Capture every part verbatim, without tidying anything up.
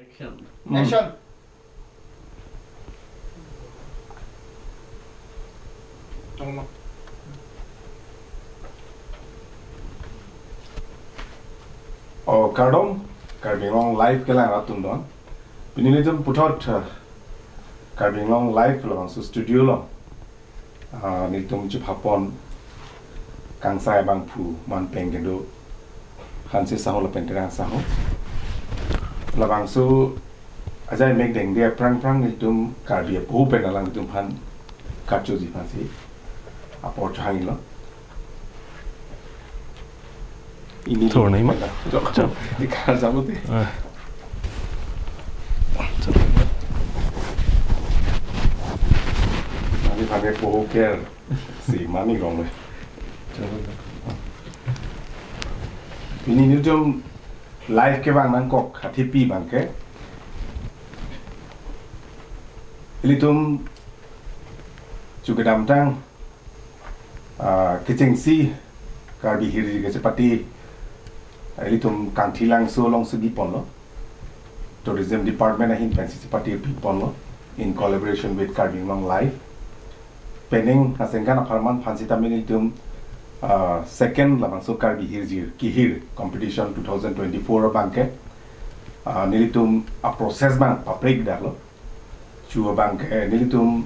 Action. Action. Oh, kardom, Karbi Anglong Live kelang arat atum don. Pini nelitum puthot, eh, Karbi Anglong Live labangso studio lo. Ah, nelitum chepha pon kangsai abangphu manpeng kedo Hanse Saho lapen Terang Saho. Labangso ajai mek dengde aphrang phrang nelitum Karbi apohu pen alanglitum aphan kachoji aphansi apor chehanglo. Ini Thor nai ma? Chok, chok. Di kar jamu te. Ah. Mani pakai poho ker si mani gong le. Ini nelitum live kevang nangkok athepi abangke. Ilitum chu kedamtang, ah, kechengsi Karbi Hirjir kachepate, ah, ilitum Kangthilangso alongsi bi ponlo. Tourism Department ahin pensi chepate pi ponlo in collaboration with Karbi Anglong Live. Penang asengkan apharman aphan sitame nelitum, ah, second labangso Karbi Hirjir kehir competition two thousand twenty-four abangke, ah, nelitum a-process abang paprek daklo. Chu abangke, eh, nelitum,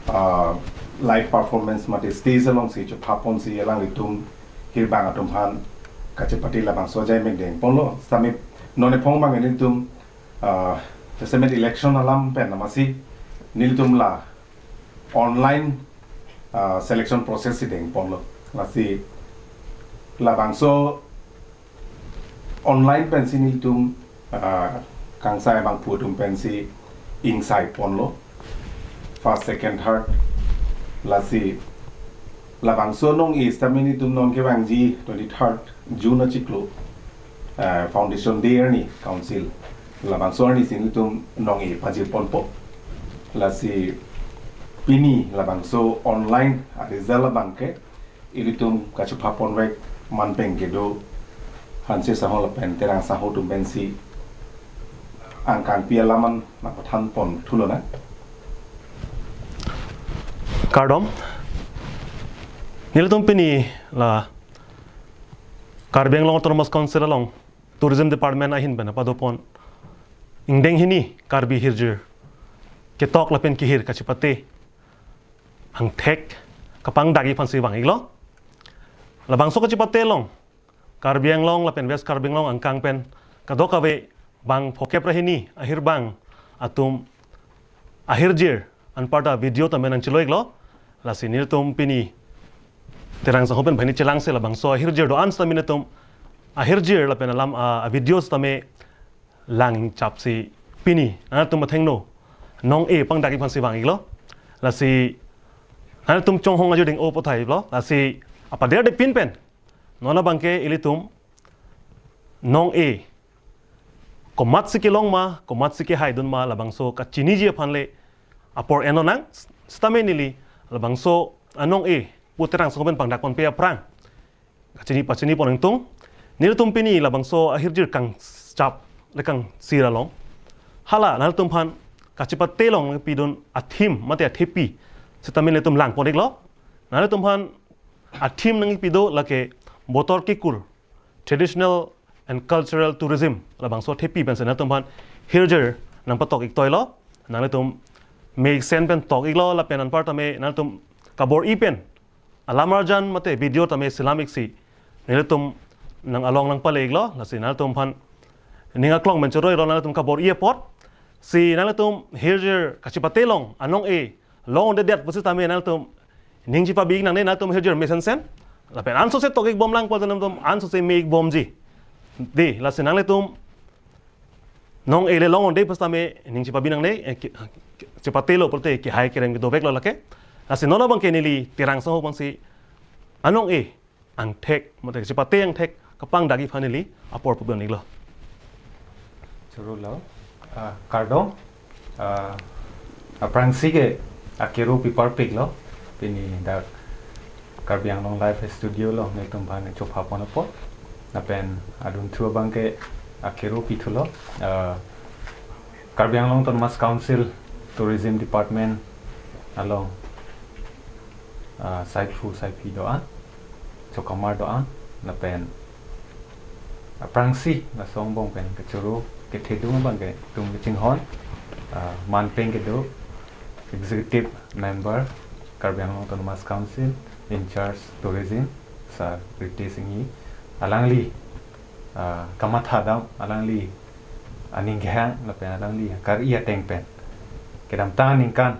ah, live performance mate stage alongsi chepha ponsi alanglitum hirbang atum aphan kachepate labangso ajai mek deng ponlo. Sitame non ephong abang nelitum, ah, jasemet election alam pen amatsi nelitum la online, ah, selection process si deng ponlo. Lasi labangso online pensi nelitum, ah, kangsai abangphu atum pensi ingsai ponlo. First, second, third. Lasi labangso anong-e sitame nelitum non kevangji twenty-third June achiklo, ah, Foundation Day arni Council labangso arnisi nelitum anong-e pajir ponpo. Lasi pini labangso online a-result abangke ilitum kachepha ponvek manpeng kedo Hanse Saho lapen Terang Saho atum pensi angkang pi alam an nangpathan pon thulonang. Kardom. Nelitum pini la Karbi Anglong Autonomous Council along Tourism Department ahin pen pado pon ingdeng hini Karbi Hirjir ketok lapen kehir kachepate angthek kapangdakji aphansi vang-iklo. Labangso kachepate along Karbi Anglong lapen West Karbi Anglong angkang pen kadokave bang phokep ra hini ahirbang atum ahirjir anparta video tame nangchelo-iklo. Lasi nelitum pini Terang Saho pen banghini chelangsi labangso ahirjir do-an sitame nelitum ahirjir lapen alam, ah, a-video sitame lang chapsi pini nangtum athengno anong-e pangdakji aphansi vang-iklo. Lasi nangtum chonghong ajuding o pothai lo. Lasi apaderdepin pen non abangke ilitum anong-e komatsi kelong ma, komatsi kehaidun ma, labangso kachiniji aphan le apor enlonang. Sitame neli labangso anong-e pu Terang Saho pen pangdak ponpe aphrang kachini pachini pon ingtung. Nelitum pini labangso ahirjir kangchap le kangsir along hala nangtum aphan kachepate along nangpidun a-theme mate athepi sitame nelitum lang pon-iklo. Nangtum aphan a-theme nangpi do lake Botor Kekur, Traditional and Cultural Tourism, labangso athepi pensi nangtum aphan hirjir nangpatok-ik toilo. Nangtum mesen pen tok-iklo lapen anparta me nangtum kabor-i pen alam arjan mate video tame selam-iksi nelitum nang along nangpale-iklo. Lasi nangtum aphan ning aklong pen choro-iklo, nangtum kabor-i apot si nangtum hirjir kachepate along anong-e long-un-edet pusitame nangtum ning chepabi-ik nangne, nangtum hirjir mesensen lapen ansose tok-ik bom lang pulote nangtum ansose me-ik bomji. Dei, lasi nangtum anong-e le long-un-edet pusitame ning chepabi nangne, eh, ke-, ke-, chepatelo pulote kehai kereng doveklo lake. Lasi non abangke neli Terang Saho aphansi anong-e angthek mate chepate angthek kapangdakji aphan neli apor pupon-iklo. Choro lo. Ah, kardom. Ah, aphrangsi ke akero pi parpiklo. Pini dak Karbi Anglong Live Studio along nelitum aphan chopha pon apot. Lapen adunthu abangke akero pithulo. Ah, Karbi Anglong Autonomous Council Tourism Department along, ah, saiphu saiphi do-an, chokamar do-an, lapen aphrangsi laso angbong pen kachoro kethedung abang ke itum kachinghon, ah, manpeng kedo Executive Member Karbi Anglong Autonomous Council in charge Tourism, Sir Ritesh Enghi, alangli, ah, kamatha dam, alangli aning kehang lapen alangli kar-i ateng pen kedamtang aningkan,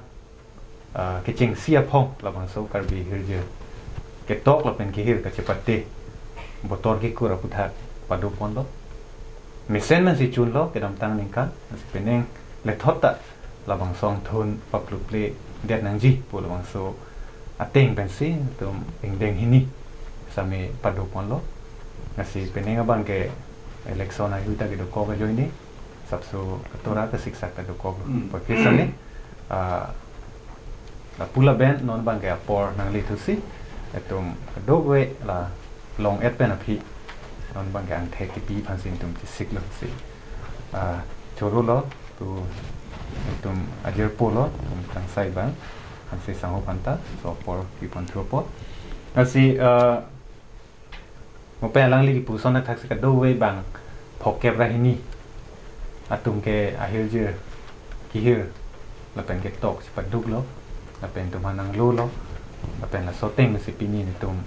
ah, kechengsi aphong labangso Karbi hirjir ketok lapen kehir kachepate Botor Kekur aputhak padoponlo. Mesen mesen chunlo kedamtang aningkan, lasi penang lethot ta labangso angthun papluple det nangji pu labangso ateng pensi itum ingdeng hini same padoponlo. Lasi penang abang ke election ayu ta kedokok ajoine, sapso katora kasiksak ta dokok. Hmm. Pakisane, ah, lapu laben non abang ke apor nanglithusi, itum kadokave la long-et pen aphi non abang ke angthek kipi aphansi itum chesiklo si, ah, chorolo, tu itum ajirpo lo, itum kangsai abang, Hanse Sangho aphanta laso apor kiponthupo. Lasi, ah, mo pen alangli kipu ason athaksi kadokave bang phokep ra hini atum ke ahirjir kehir lapen ketok chepaduklo, lapen itum aphan nanglolo, lapen laso ateng si pini itum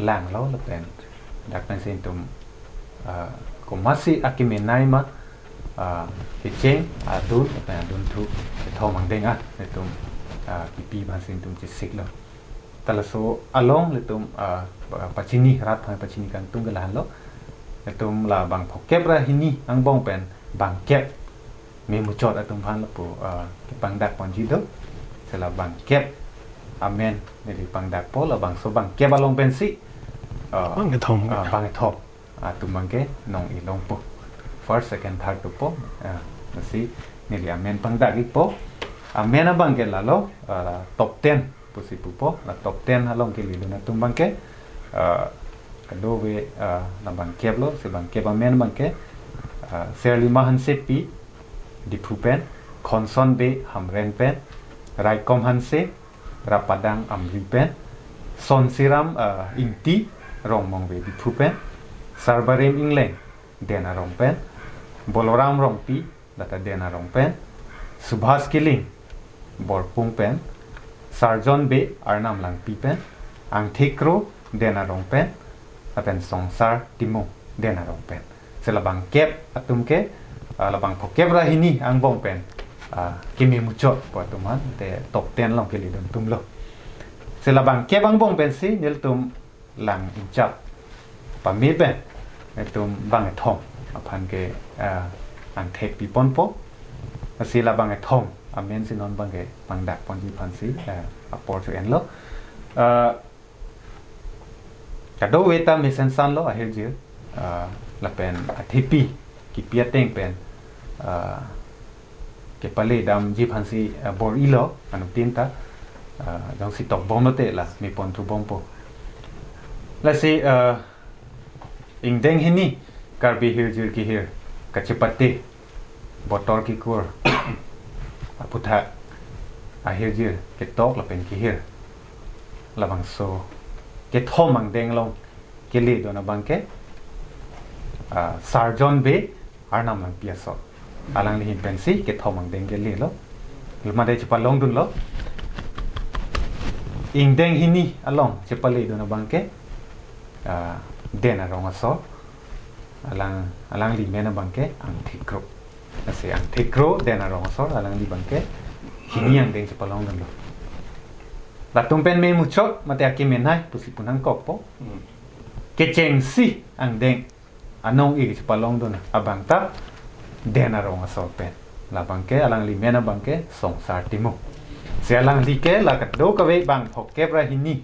langlo, lapen dak pensi itum, ah, komatsi akemenei ma, ah, kecheng adun lapen adunthu kethom angdeng an itum, ah, kipi aphansi itum chesiklo. Ta laso along ilitum, ah, pa-, pachini, rat aphan pachini kangtung ke lahenlo. Ilitum la bang phokep ra hini angbong pen bangkep memuchot atum aphan lapu, ah, kepangdak ponji do. Si la bangkep amen neli pangdakpo, labangso bangkep along pensi, ah, bangkethom. Ah, bangkethom atum abang ke nong-e longpo. First, second, third dopo. Ah, lasi neli amen pangdak-ikpo. Amen abang ke lalo, ah, top ten pusi pupo. La top ten along keledun atum abang ke, ah, kadokave, ah, la bangkep lo, si bangkep amen abang ke, ah, Serlima Hansepi, Diphu pen, Khonson Bey, Hamren pen, Raikom Hanse, Rapadang Amri pen, Sonsiram, ah, Ingti, Rongmongve, Diphu pen, Sarbarem Ingleng, Den Arong pen, Boloram Rongpi, lata Den Arong pen, Subhas Killing, Borpung pen, Sarjon Bey, Arnam Langpi pen, Angthek Kro, Den Arong pen, lapen Songsar Timung, Den Arong pen. Si la bangkep atum ke, ah, la bang phokep ra hini angbong pen, ah, kememuchot pu atum aphan te top ten along keledun atumlo. Si la bangkep angbong pensi nelitum lang inchap pame pen itum bangkethom aphan ke, ah, angthek piponpo. Si la bangkethom amen si non abang ke pangdak ponji aphansi, ah, apor chu-enlo. Ah, kadokave ta mesen sanlo ahirjir, ah, lapen athepi kipi ateng pen, ah, kepale damji aphansi, ah, bor-ilo anuttin ta, ah, jongsi tokbomlote la meponthu bompo. Lasi, ah, ingdeng hini Karbi hirjir kehir kachepate Botor Kekur aputhak ahirjir ketok lapen kehir, labangso kethom angdeng along keledun abang ke, ah, Sarjon Bey, Arnam Langpi asor. Alangli ahin pensi kethom angdeng kelelo. Loma de chepalongdunlo. Ingdeng hini along chepaledun abang ke, ah, Den Arong asor. Alang, alangli amen abang ke Angthek Kro. Lasi Angthek Kro, Den Arong asor, alangli abang ke hini angdeng chepalongdunlo. Latum pen memuchot mate akemenei pusi pu nangkokpo. Hmm. Kechengsi angdeng anong-e chepalongdun abang ta Den Arong asor pen. La abang ke alangli amen abang ke Songsar Timung. Si alangli ke la kadokave bang phokep ra hini,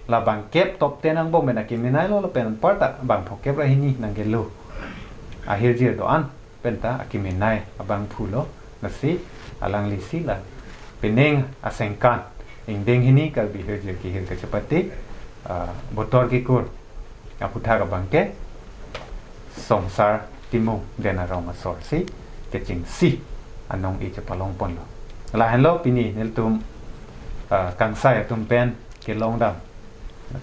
la bangkep top ten angbong pen akemeneilo, lapen anparta bang phokep ra hini nangkelo ahirjir do-an penta akemenei abangphulo. Lasi alanglisi la penang asengkan ingdeng hini Karbi hirjir kehir kachepate, ah, Botor Kekur aputhak abang ke Songsar Timung, Den Arong asor si kechengsi anong-e chepalong ponlo. Lahenlo pini nelitum, ah, kangsai atum pen kelong dam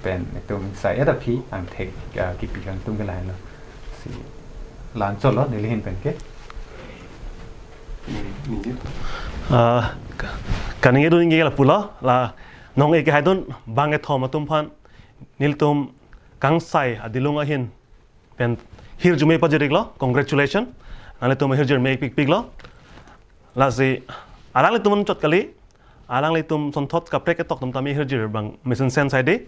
pen itum sai et aphi angthek, ah, kipi kangtung ke lahenlo. Si la-anchot lo neli ahin pen ke. Ningje. Ah, ka-, kaningje dun ningje lapulo, la nong-e kehai dun bang kethom atum aphan nelitum kangsai adilung ahin pen hirjume pajir-iklo, congratulation. Nanglitum hirjirme pikpiklo. Lasi alanglitum anchot kali, alanglitum sonthot kaprek ketok atum tame hirjir abang mesensen saide.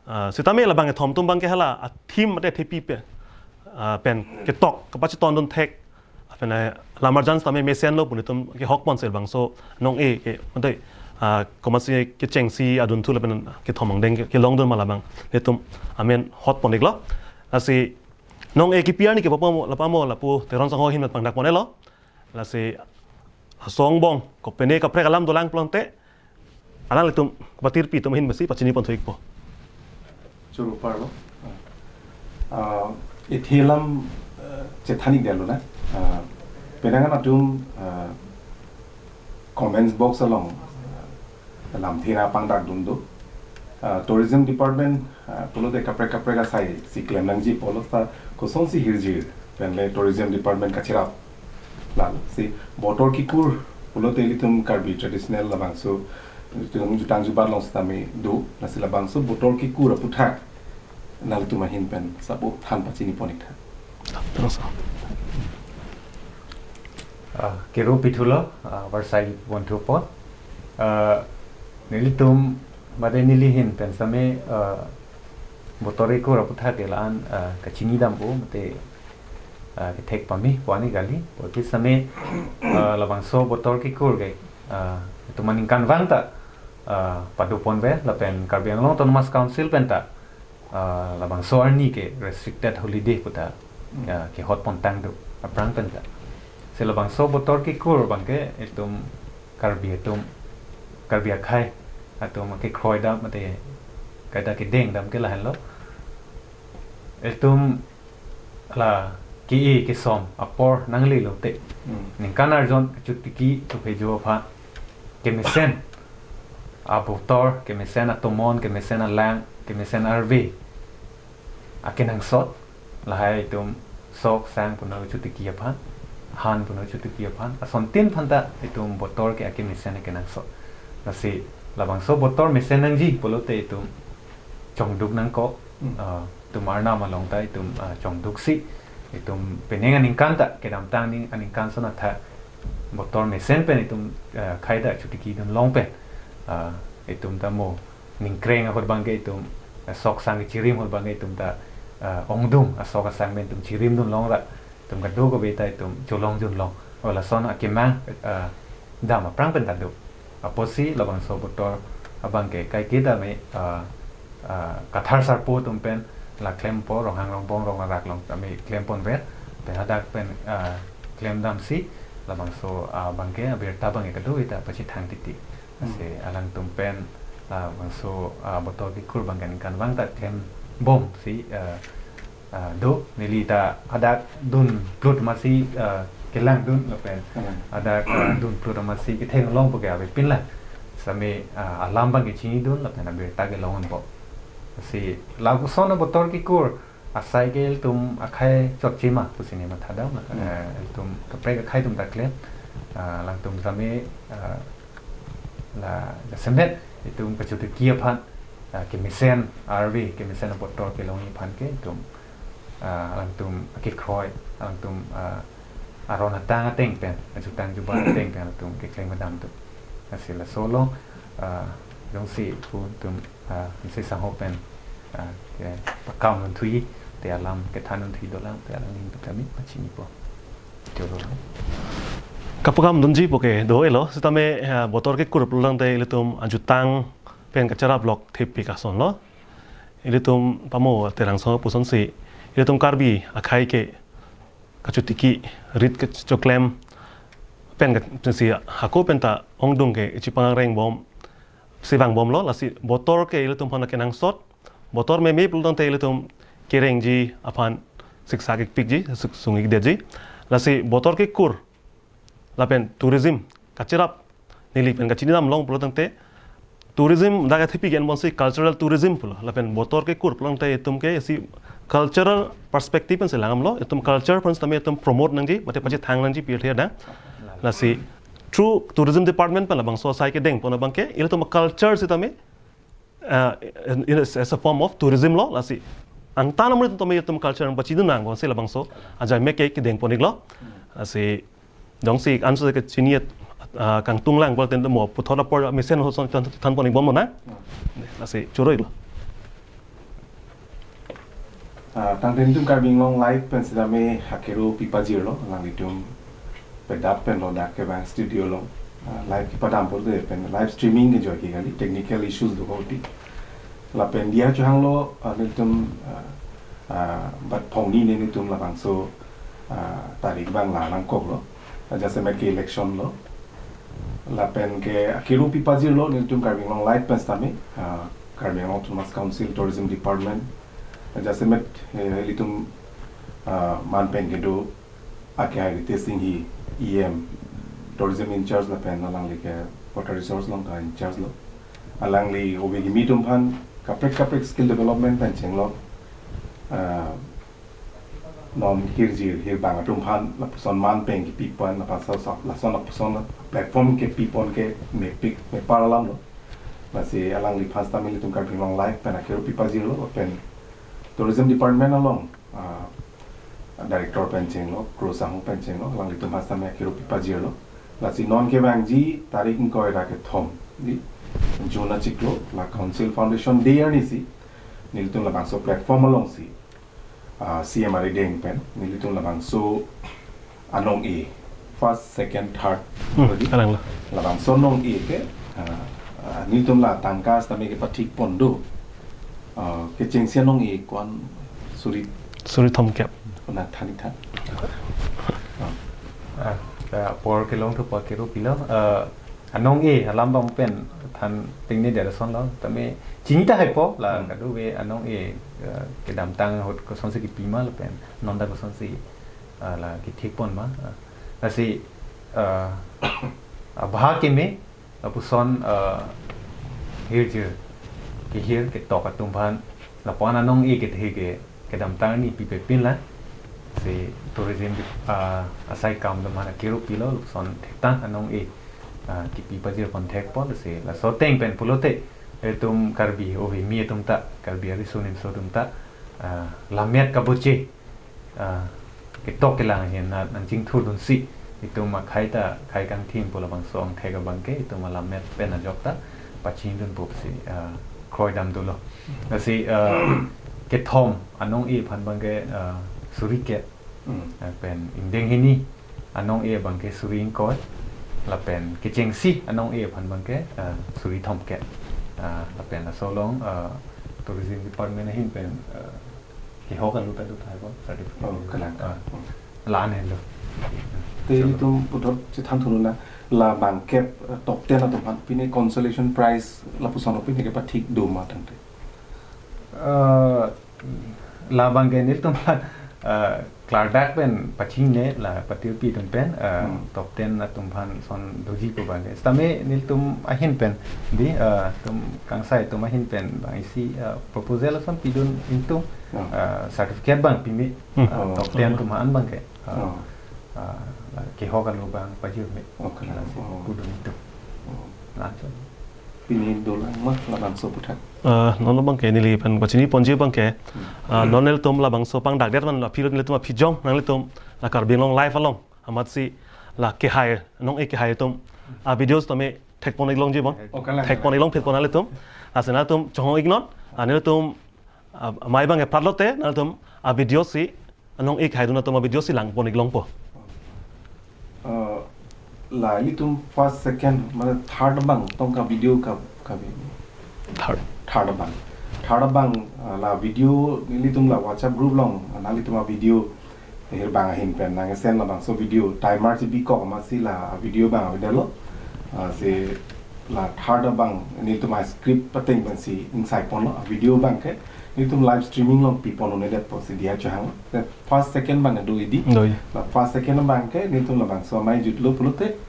Ah, sitame labang kethom atum abang ke hala a-theme mate thepi pe, ah, pen ketok kapachitondun thek. Apena lamarjan sitame mesenlo pu nelitum kehok ponsi labangso nong-e ke mate, ah, komatsi kechengsi adunthu lapen kethom angdeng ke, kelongdun ma labang nelitum amen hot pon-iklo. Lasi nong-e kipi arni ke pamo, la pamo lapu Teron sangho ahin pangdak pon-iklo. Lasi ason angbong kopine kaprek alam dolang pulote alanglitum kapatirpi atum ahin masi pachini pon thu-ikpo. Choro parlo. Ah, ithelam, ah, chethan-ikdetlo na. Ah, penang atum, ah, comments box along, ah, lamthe ra pangdakdun do. Ah, tourism department, ah, pulote kaprek kaprek asai si klem nangji pulo ta kosonsi hirjir pen le tourism department kacherap lalo. Si Botor Kekur pulote ilitum Karbi traditional labangso itum jutang jubat along sitame do, lasi labangso Botor Kekur aputhak nangtum ahin pen sabo than pachini pon-ik tha. Terus. Ah, kero pithulo, ah, varsai pon thupo. Ah, nelitum mate neli ahin pen sitame, ah, Botor Kekur aputhak ke la-an, ah, kachini dampo mate, ah, kethek pame pu ani kali. Pulote sitame, ah, labangso Botor Kekur ke, ah, itum aningkanvang ta, ah, pado ponver lapen Karbi Anglong Autonomous Council pen ta, ah, labangso arni ke restricted holiday pu ta, ah, kehot pontang do aphrang pen ta. Si labangso Botor Kekur abang ke itum Karbi atum, Karbi akhei atum kekroi dam mate kaita kedeng dam ke lahenlo. Itum la ke-e kesom apor nangle lote. Hmm. Ningkan arjon kachotiki thuphejo aphan kemesen abotor, kemesen atomon, kemesen alang, kemesen arve akenangsot, lahai itum sok sang puno chotiki aphan, han puno chotiki aphan, asontin aphan ta itum Botor ke akemesen akenangsot. Lasi labangso Botor mesen nangji pulote itum chongduk nangkok, Hmm. ah, itum arnam along ta itum, ah, chongduksi, itum penang aningkan ta kedamtang ning aningkan ason atha Botor mesen pen itum, ah, khai ta chotikidun long pen, ah, itum ta mo ningkreng ahut abang ke itum, ah, sok sang kechirim ahut abang ke itum ta, ah, ongdung asok asang pen itum chirimdun long ra, itum kadokave ta itum cholongjun long. O lason akemang, ah, dam aphrang pen ta do. Apotsi labangso Botor abang ke kaike tame, ah, ah, Kathar Sarpo atum pen la klempo, Ronghang Rongbong Rong Arak along tame klem ponver. Pen hadak pen, ah, klem damsi labangso, ah, abang ke abirta abang ke kadokave ta pachethang titi. Hmm. Lasi alangtum pen, ah, labangso, ah, Botor Kekur abang ke ningkanvang ta klembomsi, ah, ah, do, neli ta hadak dunplut amatsi, ah, kelangdun lapen. Hmm. Hadak, ah, dunplut amatsi ketheng longpo ke avepin lang. Sitame, ah, alam abang ke chinidun lapen abirta ke longdunpo. Si lapuson a-Botor Kekur asai ke ilitum akhei chotji ma pusi neli mathadam. Hmm. Eh, ilitum kaprek akhei atum ta klem. Ah, alangtum sitame, ah, la jasemet itum kachotiki aphan, ah, kemesen arve, kemesen abotor kelongji aphan ke itum, ah, alangtum kekroi, alangtum, ah, aron atang ateng pen, ajutang jubat ateng pen alangtum keklem kedam atum. Lasi laso along, ah, jongsi pu itum, ah, Hanse sangho pen, ah, kepakam dunthu te alam kethan dunthu dolang te alang ning kami pachinipo. Jolo. Kapakam dunji pu ke do-elo, sitame, ah, Botor Kekur pulang te ilitum ajutang pen kacherap lok thepik ason lo. Ilitum pamo Terang sangho pusonsi ilitum Karbi akhei ke kachotiki rit kechoklem pen ka, pensi hako penta ongdung ke chipangrengbom si vangbomlo, lasi botor ke ilitum aphan kenangsot, botor meme pulang te ilitum kerengji aphan siksa kepikji, suk-, sung-ikdetji. Lasi Botor Kekur lapen tourism kacherap neli pen kachini damlong pulo tangte, tourism dak athepi gen bonsi cultural tourism pulo, lapen botor kekur pulo tangte itum ke si cultural perspective pensi langdamlo, itum culture pen sitame itum promote nangji, mate pachethang nangji pirthe adang. Lasi through tourism department pen labangso asai kedengpon abangke, ilitum culture sitame, uh, in, in a, as a form of tourism lo, lasi angtan amri tame itum culture pachini nang bonsi labangso ajai mek ke kedengpon-iklo. Lasi jongsi anso ke chini, ah, kangtung lang bol ten mo puthot apor mesen hoson than, thanpon-ik bomlo na. Lasi choro-iklo. Ah, tangte nelitum Karbi Anglong Live pen sitame akero pipajirlo, alanglitum pedap pen lo dak kevang studio along. Ah, live kepadam pulote pen live streaming ke joike kali, technical issues do kali. Lapen diya chohanglo, ah, nelitum, ah, ah, bat phongni ne nelitum labangso, ah, tarik abang la nangkoklo. Ah, jasemet ke election lo. Lapen ke akero pipajirlo nelitum Karbi Anglong Live pen sitame, ah, Karbi Anglong Autonomous Council Tourism Department. Ah, jasemet, eh, ilitum, ah, man pen kedo ake Ritesh Enghi, E M, tourism in charge lapen alangli ke water resource along ta in charge lo. Alangli ove kimi atum aphan kaprek kaprek skill development pen chenglo. Ah, non hirjir hirbang atum aphan lapuson man pen kepipon, lapuson sap, lason lapuson platform kepipon ke mepik mepar alam lo. Lasi alangliphan sitame nelitum Karbi Anglong Live pen akero pipajirlo, pen tourism department along, ah, director pen chenglo, Kro Sangho pen chenglo, alanglitum aphan sitame akero pipajirlo. Lasi non kevangji tarik ingkoi ra kethom, di, June achiklo, la Council Foundation Day arnisi nelitum labangso platform alongsi, ah, C M arideng pen nelitum labangso anong-e, first, second, third, Hmm, di, kalang lo. Labangso anong-e ke, ah, ah, nelitum la tangka sitame kepathik pon do. Ah, kechengsi anong-e ko-an suri Suri thomkep. Ko-an than-ik tha. Ah, ta apor kelong thu apor keru pilo. Ah, anong-e alam abang pen than tengne der ason lo. Tame chini tahai po la Hmm. kadokave anong-e, ah, kedamtang ahut kosonsi kepi ma lapen non ta kosonsi, ah, la kethekpon ma. Ah, lasi, ah, abha keme lapuson, ah, hirjir kehir ketok atum aphan lapu-an anong-e kethe ke kedamtang arni pipepin la. Si tourism, ah, asai akam atum aphan akero pilo, lapuson thektang anong-e, ah, kepi pajirpon thekpo. Si laso ateng pen pulote itum Karbi ove kimi atum ta, Karbi ariso nimso atum ta, ah, lammet kaboche, ah, ketok kelang ahin nat nangchingthurdunsi, itum akhei ta khei kangthim pu labangso angthek abangke itum alammet pen ajok ta pachingdunpo pusi, ah, kroidam dolo. Lasi, ah, kethom anong-e aphan abangke, ah, suri kep. Hmm. Ah, pen ingdeng hini anong-e abangke suri ingkoi. Lapen kechengsi anong-e aphan abangke, ah, suri thomkep. Ah, lapen laso along, ah, tourism department ahin pen, ah, kehok alu ta do thai ko certificate. Oh, kalang. Ah, la-an henlo. Te ilitum puthot chethan thunun na, la bangkep, eh, top ten atum aphan pine consolation prize lapuson pine kepathik do ma tangte? Eh, la abangke nelitum aphan, eh, klardak pen pachinine la patirpi atum pen, eh, Hmm. top ten atum aphan son doji pu abangke. Sitame nelitum ahin pen di, eh, itum kangsai atum ahin pen bang isi, eh, proposal ason pidun ingtung, Oh. eh, certificate abang pime, Hmm. eh, Oh. top ten atum aphan abangke. Eh, Oh. eh, la kehok alu abang pajirme. Okay. La si Oh. pudun ingtung. Oh. Langsung. Pine dolang ma labangso aputhak? Ah, non abangke neli pen pachiniponji abangke, ah, non nelitum labangso pangdakdet man la aphi nelitum aphi jong nanglitum la Karbi Anglong Live along amatsi la kehai, anong-e kehai atum a-videos tame thekpon-ik longji bang. Oh, kalang, Thekpon-ik kalang. long, thekpon nanglitum. Lasi nanglitum chonghong-iknon, ah, nelitum, ah, amei abangke pratlote nanglitum a-video si, anong-e kehai dun atum a-video si langpon-ik longpo. Uh, la ilitum first, second, mane third abang tong ka-video ka, ka bi-, Third. Third abang. Third abang, uh, la video ilitum la WhatsApp group along, uh, nanglitum a-video hirbang ahin pen nang-send labangso video timer si bikok amatsi la video abang avedetlo. Uh, si la third abang nelitum a-script pateng pensi ingsaiponlo, a-video abangke Nelitum live streaming along pipon un-edet pusi diya chehang. Te first second abang do hedi. Doi. La first second abang ke nelitum labangso amei jutlo pulote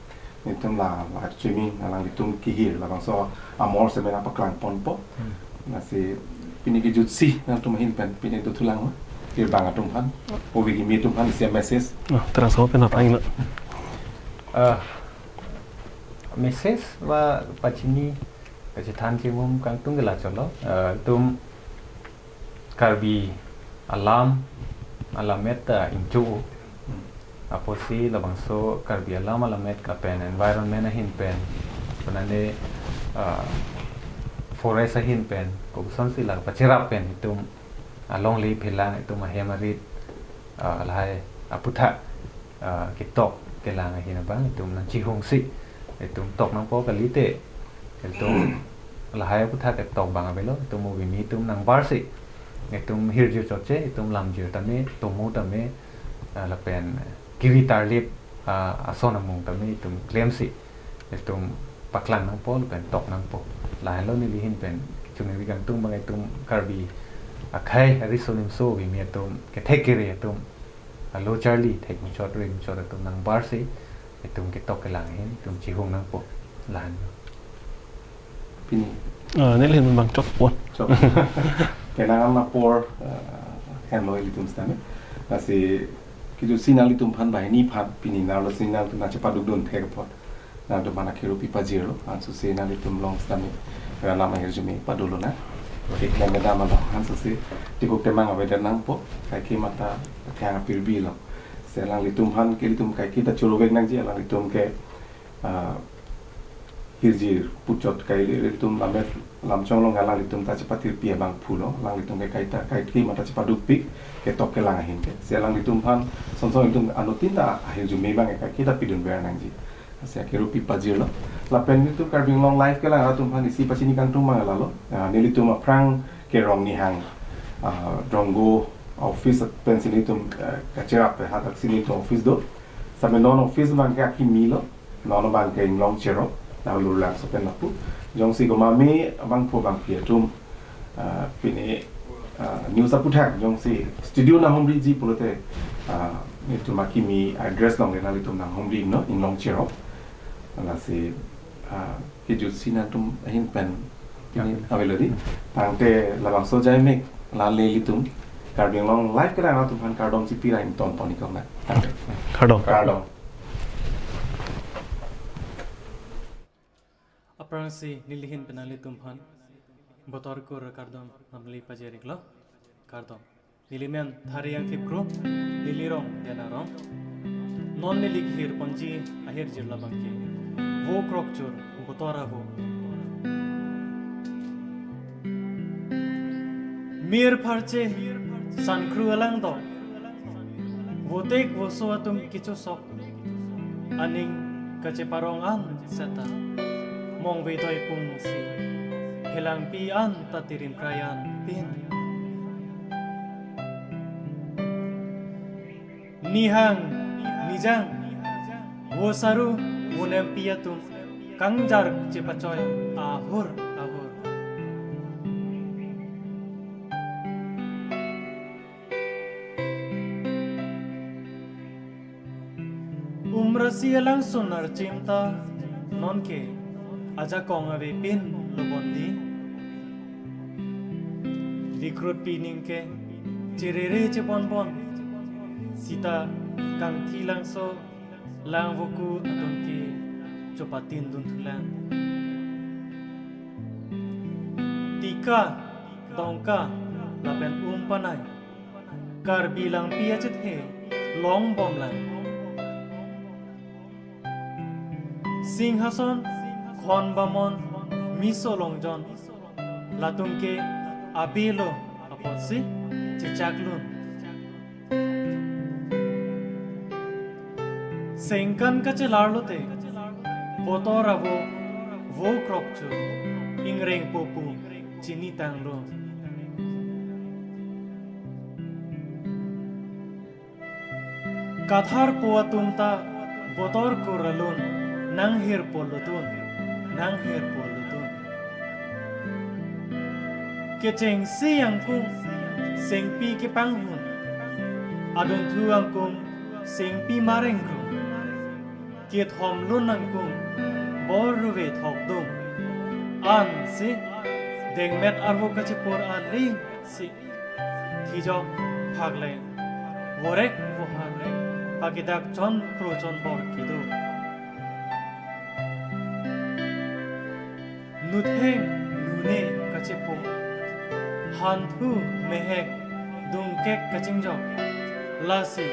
nelitum la live streaming alanglitum kehir labangso amor semen apaklang ponpo. Hmm. Lasi pini kejutsi nangtum ahin pen pini dothulang ma. Kehir abang atum aphan. Ove kimi atum aphan isi message. Oh, terang sama pen apa ini? Ah, message ba pachini kachethan chimum kangtung ke la cholo. Ah, itum Karbi alam, alamet ta ingchu. Apotsi labangso Karbi alam alamet lapen environment ahin pen, konane, ah, forest ahin pen, kosonsi la pacherap pen itum alongle phelang, itum ahem arit, ah, lahai aputhak, ah, ketok kelang ahin abang itum nangchihungsi itum tok nangpo, kalite itum lahai aputhak ketok abang avelo, itum ove kimi atum nangbarsi itum hirjir chotche, itum lamjir tame, tomo tame, ah, lapen kevi tarlip, ah, ason amung tame itum klemsi itum paklang nangpo lapen tok nangpo. Lahenlo neli ahin pen chuningri kangtung abang itum Karbi akhei ariso nimso ove kimi atum kethek kere atum alo charli thekmuchot remuchot atum nangbarsi itum ketok kelang ahin itum chihung nangpo. Lahenlo. Pini. Ah, neli ahin abang chokpon. Chok. Kenangan apor, eh, henlo ilitum sitame. Lasi kejutsi nanglitum aphan banghini aphan pini nanglisi nangtum nangchepadukdun thek apot nangtum aphan akhiru pipajirlo, ansose nanglitum along sitame ranam ahirjume padolonang. Tik na medam along ansose tikuk temang avedet nangpo, kaike mata thang apirbi lo. Lasi alanglitum aphan ke ilitum kaike ta choro vek nangji, alanglitum ke, ah, hirjir puchot kai ilitum lamet lamchong along alanglitum ta chepatirpi abang pulo, alanglitum ke kaita kaike mata chepadukpik ketok kelang ahin ke. Lasi alanglitum aphan sonsong itum anuttin ta ahirjume abang kaike ta pidunver nangji. Lasi akhiru pipajirlo. Lapen nelitum Karbi Anglong Live kelang atum aphan isi pachini kangtung abang lalo. Ah, nelitum aphrang ke Rongnihang, ah, Drongo office pensi nelitum, eh, kacherap hadak si nelitum office do. Sitame non office abang ke akimi lo, non abang ke Inglong Cherop, Nahulur Langso pen lapu. Jongsi komat me abangphu abangpi atum, ah, pini, ah, news aputhak jongsi studio nanghumriji pulote, ah, nelitum akimi address along nanglitum nanghumri non, Inglong Cherop. Lasi, ah, kejutsi nangtum ahin pen pini, ya, avelo dei. Tangte labangso ajaimek la nelitum Karbi Anglong Live kelang atum aphan kardom chipi ra ingtonpon ikok nang. Tangte. Kardom. Kardom. Aphrangsi neli ahin pen nanglitum aphan Botor Kur akardom nangli pajir-iklo. Kardom. Neli men Thari Angthip Kro, neli rong Dena rong. Non neli kehirponji ahirjir labang ke Vo Krokchur Botor Avo. Mir pharche sankru alangdok, votek voso atum kechosok, aning kacheparong an seta mongve doipung si, phelangpi an ta tirim krayan pin. Nihang, nijang, vo saru, vo nempi atum kangjar chepachoi ahur ahur. Umrasi alangsun archim ta nonke ajakong avepin lo bondi. Rikrutpi aning ke cherere chebonbon, sita kangthi langso langvoku atum ke chopatindun thulang. Tika, dongka, lapen umpanai, Karbi langpi achethe longbomlang. Singhason, Khon Bamon, Miso Longjon, latum ke abelo apotsi chechaklun. Sengkan kachelar lote, Botor Avo, Vo Krokchur, Ingrengpo pu chinitanglo. Katharpo atum ta Botor Kur alun nanghirpo lutun, nanghirpo lutun. Kechengsi angkung sengpi kepanghun, adunthu angkung sengpi marengkrung, kethom lun angkung bor ruve thokdung. Ansi dengmet arvo kachepur aling si thijok phakleng vorek vohar pakidak chon kro chon bor kedo. Nutheng nune kachepo, hanthu mehek dungkek kachingjok, lasi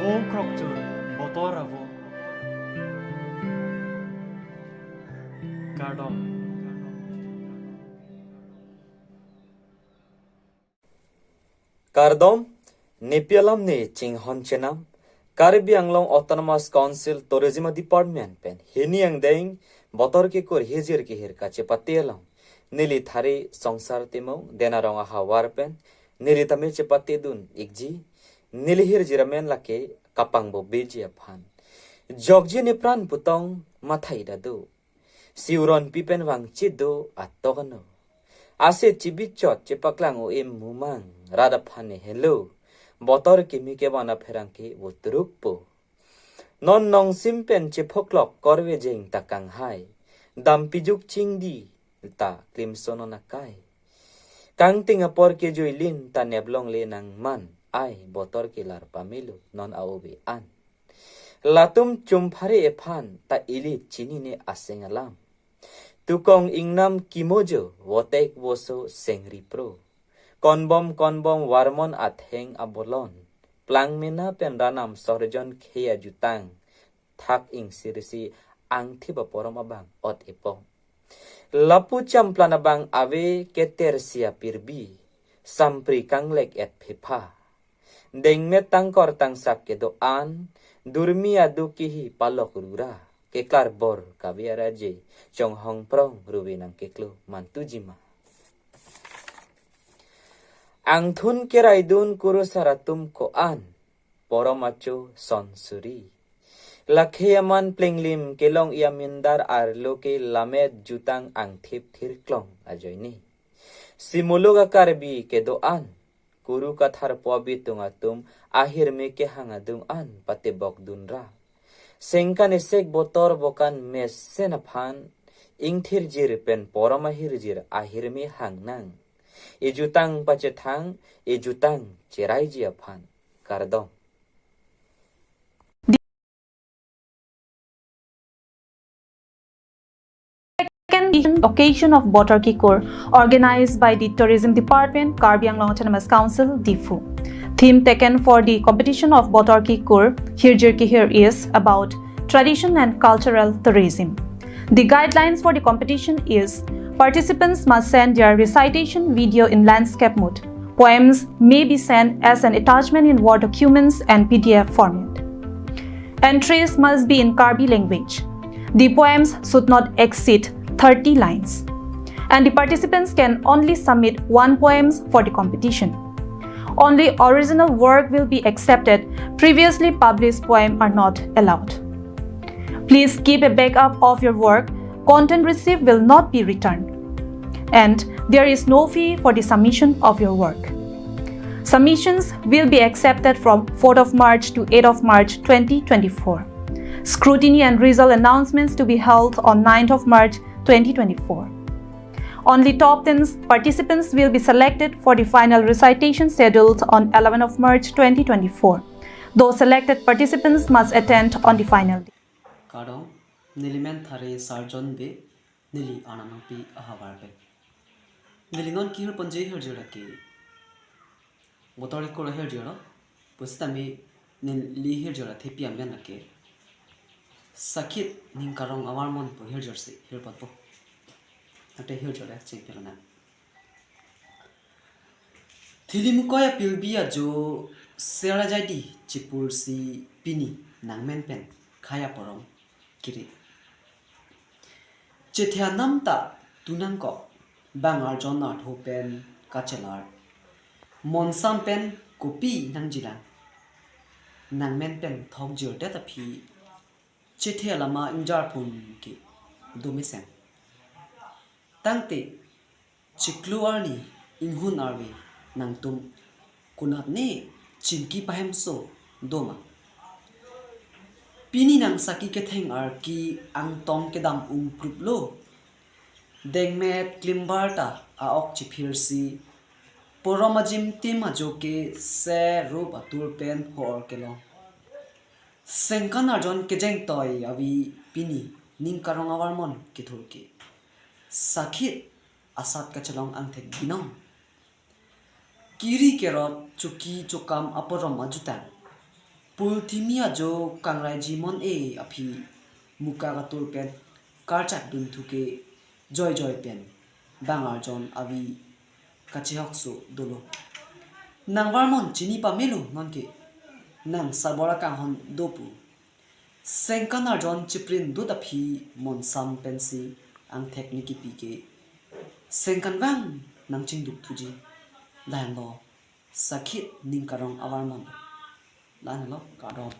vo krokchur botor avo. Kardom. Kardom, nepi alam ne chinghon chenam, Karbi Anglong Autonomous Council Tourism Department pen hini angdeng botor kekur hirjir kehir kachepate along neli thari Songsar Timung, Denarong ahavar pen neli tame chepatedun ikji. Neli hirjir amen lake Kapangbo Beji aphan. Jokji nepran putong mathai dadu. Si uronpi pen vangchit do atok ano. Ase chibichot chepaklang o-im mumang rat aphan ne helo. Botor kimi kevan apherangke votrukpo. Non nongsim pen chephoklok korve jeng ta kanghai. Dampi juk chingdi ta klimso non akai. Kangting apor kejoilin ta neplongle nangman ai botor kelar pamelo non a-ove an. Latum chumphare ephan ta ili chinine aseng alam. Tukong ingnam kimojo votek voso sengri pro. Konbom konbom varmon atheng abolon. Plangmena pen ranam sorjon khei ajutang. Thak ingsirsi angthip aporom abang ot epong. Lapu champlan abang ave keter sia pirbi. Sampri kanglek et phepha. Dengmet tangkor tangsak kedo-an, durmi adu kihi palok rura, keklar bor kave araje, chonghong prong ruve nangkeklo mantuji ma. Angthun keraidun kurusar atum ko-an, porom acho son suri. Lakhe aman plenglim kelong ia mindar arlo ke lamet jutang angthip thirklong ajoine. Si muluk a-Karbi kedo-an, kuru katharpo abitung atum ahirme kehang adung an patebok dunra. Sengkan esek botor bokan mesen aphan ingthirjir pen porom ahirjir ahirme hangnang. Ejutang pachethang, ejutang cheraiji aphan. Kardom. Second occasion of Botor Kikur, organized by the Tourism Department, Karbi Anglong Autonomous Council, Diphu. Theme taken for the competition of Botor Kikur, Hirjir Kehir, is about tradition and cultural tourism. The guidelines for the competition is participants must send their recitation video in landscape mode. Poems may be sent as an attachment in Word documents and P D F format. Entries must be in Karbi language. The poems should not exceed thirty lines. And the participants can only submit one poem for the competition. Only original work will be accepted. Previously published poem are not allowed. Please keep a backup of your work. Content received will not be returned. And there is no fee for the submission of your work. Submissions will be accepted from fourth of March to eighth of March twenty twenty-four. Scrutiny and result announcements to be held on ninth of March twenty twenty-four. Only top ten participants will be selected for the final recitation scheduled on eleventh of March twenty twenty-four. Those selected participants must attend on the final day. Kardom, neli men thari Sarjon Bey, neli Arnam Nangpi ahavar pen. Neli non kehir ponji hirjir lake Botor Kikur ahirjir lo, pusitame neli hirjir athepi amen lake Sakhit Ningkarong Avarmon pu hirjir si hirponpo. Ate hirjir le chengpelo nang. Thili mukoi apilbi ajo serajaidi chipulsi pini nangmen pen khei aporom kiri. Chethe anam ta tunangkok, bang arjon artho pen kachelar. Monsam pen kopi nangjilang. Nangmen pen thokjirdet aphi chethe alama ingjarphun ke domesen. Tangte chiklo arni inghun arve, nangtum konatne chingki pahemso doma. Pini nang saki ketheng arki angtong kedam ungpruplo. Dengmet klimbar ta a-ok chiphirsi porom ajim tim ajo ke se rup atur pen ho-or kelong. Sengkan arjon kejeng toi avi pini ning karong avarmon kethur ke. Sakhit asat kachelong angthek binong. Kiri kerot chuki chukam aporom ajutang. Pulthimi ajo kangraiji mon-e aphi muka katur pen karchak dunthu ke joijoi pen bang arjon avi kachehokso dolo. Nang varmon chini pamelo nonke. Nang sabor akanghon dopu. Sengkan arjon chiprin dut aphi monsam pensi angthek ne kipi ke. Sengkan vang nang chingduk thuji. Lahenlo sakhit ning karong avarmon. Lahenlo kardom.